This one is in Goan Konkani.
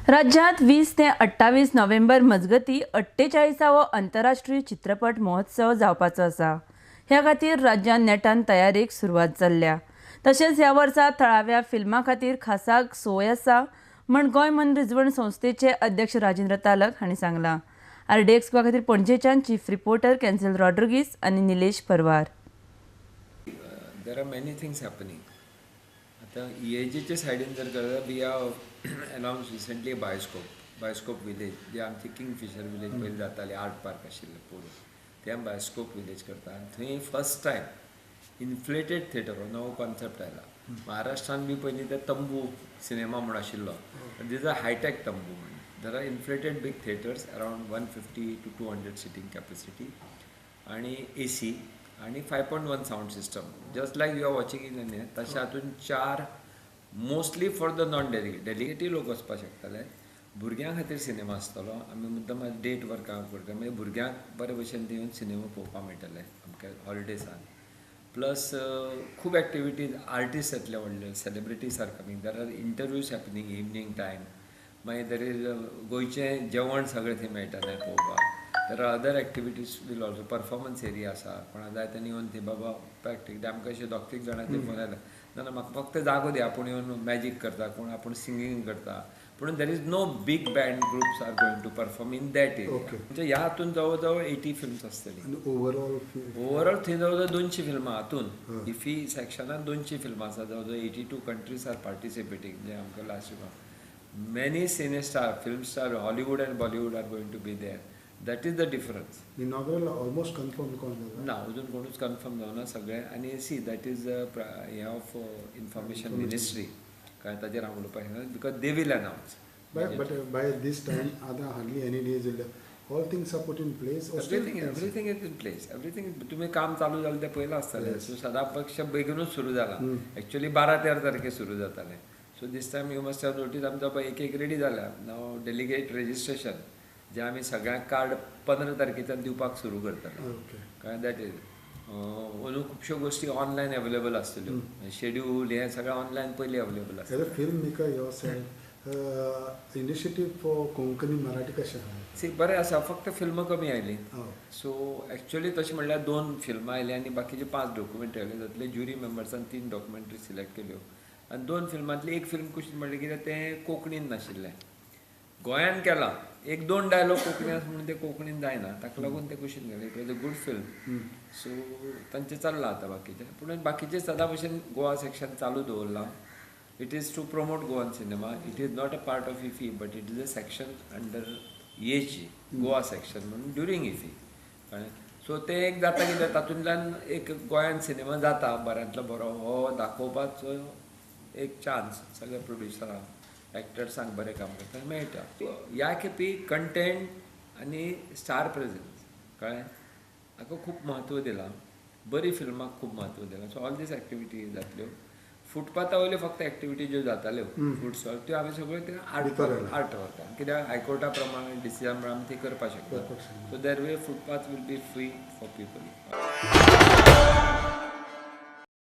राज्यांत 20 ते 28 नोव्हेंबर मजगतीं 48वो आंतरराष्ट्रीय चित्रपट महोत्सव जावपाचो आसा. ह्या खातीर राज्यांत नेटान तयारेक सुरवात जाल्ल्या. तशेंच ह्या वर्सा थळाव्या फिल्मां खातीर खासा सोय आसा म्हण गोंय मनरिजवण संस्थेचे अध्यक्ष राजेंद्र तालक हांणी सांगलां. आरडीएक्स गोवा खातीर पणजेच्यान चीफ रिपोर्टर कॅन्सल रॉड्रिगीस आनी निलेश परवार. There are many things happening. आतां इएजीच्या सायडीन जर करता, we have announce recently bioscope village, जे आमची किंगफिशर विलेज पयलीं जाताली, आर्ट पार्क आशिल्लें पोरूं, ते आमी बायोस्कोप विलेज करता आनी थंय फर्स्ट टायम इन्फ्लेटेड थिएटर हो नवो कॉन्सेप्ट आयला. महाराष्ट्रान बी पयलीं ते तंबू सिनेमा म्हूण आशिल्लो. This a hi tech तंबू म्हण. There are inflated big theatres around 150 to 200 seating capacity आणि एसी आणि 5.1 sound system, just like you are watching in. तशें हातून चार mostly for the non delegate, डेलिगेटूय लोक वचपाक शकतले. भुरग्यां खातीर सिनेमा आसतलो. आमी मुद्दम डेट वर्कआउट करता, मागीर भुरग्यांक बरे भशेन येवन सिनेमा पळोवपाक मेळटले आमकां हॉलिडेसान. प्लस खूब एक्टिविटीज, आर्टिस्ट येतले, व्हडले celebrities are coming. There are interviews happening evening time. मागीर there is गोंयचें जेवण सगळें थंय मेळटलें पळोवपाक. There are other activities will also, performance area आसा. कोणा जाय तेणी येवन थंय बाबा प्रॅक्टीस. आमकां अशें दोग तीग जाणांचे फोन आयला, ना ना, म्हाका फक्त जागो दी, आपूण येवन मॅजीक करता, कोण आपूण सिंगींग करता. पूण there is no big band groups are going to perform in that area. म्हणजे ह्या हातून जवळ जवळ 80 फिल्म्स आसतली. आनी ओवरऑल? ओवरऑल थंय जवळ जवळ 200 फिल्मां. हातून इफी सेक्शनान 200 फिल्मां आसा. जवळ जवळ 82 countries are participating. जे आमकां last many cine star, film star, Hollywood and Bollywood are going to be there. That is the difference. Inaugural almost confirm कोण जाला? ना, अजून कोणूच कन्फर्म जावना सगळें. आनी सी, that is हें ऑफ इन्फॉर्मेशन मिनिस्ट्री, कारण ताजेर हांव उलोवपाक शकना because they will announce. But by this time, आतां hardly any days उरल्या. All things are put in place or still? Everything is in place, everything. तुमी काम चालू जालें तें पळयलां आसतलें. सो सदां पक्ष बेगीनूच सुरू जाला. एक्चुअली 12-13 तारखेर सुरू जातालें. So this time you must have notice, आमचो पळय एक एक रेडी जाल्या. नाव डेलिगेट रेजिस्ट्रेशन जे आमी सगळ्यांक कार्ड 15 तारखेच्यान दिवपाक सुरू करतले. कळ्ळें? That is अंदू खुबश्यो गोश्टी ऑनलायन अवेलेबल आसतल्यो. शेड्यूल हें सगळें ऑनलायन पयलीं अवेलेबल As a आसतलें. Film maker yourself, initiative for Konkani, Marathi कशें आहा? सी, बरें आसा, फक्त फिल्मां कमी आयलीं. सो एक्चुअली तशें म्हणल्यार दोन फिल्मां आयलीं आनी बाकीचे पांच डॉक्युमेंटरी आयले. तातूंतले ज्युरी मेंबर्सान तीन डॉक्युमेंटरी सिलेक्ट केल्यो आनी दोन फिल्मांतली एक फिल्म कशी म्हणलें कित्याक तें कोंकणीन नाशिल्लें. गोंयान केलां, एक दोन डायलॉग कोंकणी आसा म्हणून तें कोंकणीन जायना, ताका लागून तें कुशीन गेलें. It was a good film. So तांचें चल्लां आतां बाकीचें. पूण बाकीचें सदां भशेन गोवा सेक्शन चालू दवरलां. It is to promote Goan cinema. It is not a part of IFFI, but it is a section under EAG, Goa section म्हणून ड्युरींग इफी, कळ्ळें? सो तें एक जाता कितें, तातूंतल्यान एक गोंयान सिनेमा जाता बऱ्यांतलो बरो हो दाखोवपाचो एक चान्स सगळ्या प्रोड्युसरांक, एक्टर्सांक बरें काम करता मेळटा. ह्या खेपी कंटेंट आनी स्टार प्रेजन्स, कळ्ळें, हाका खूब म्हत्व दिलां. बरी फिल्माक खूब म्हत्व दिलां. सो ऑल these activity जातल्यो. फुटपाथा वयल्यो फक्त एक्टिविटी ज्यो जाताल्यो, फूड स्टॉल, त्यो हांवें सगळ्यो त्यो आर्ट भितर आयला. आर्ट व्हरता कित्याक हायकोर्टा प्रमाणे, डिसिजन प्रमाणे आमी ती करपाक शकता. करपाक शकता. So that way footpath will be free for people.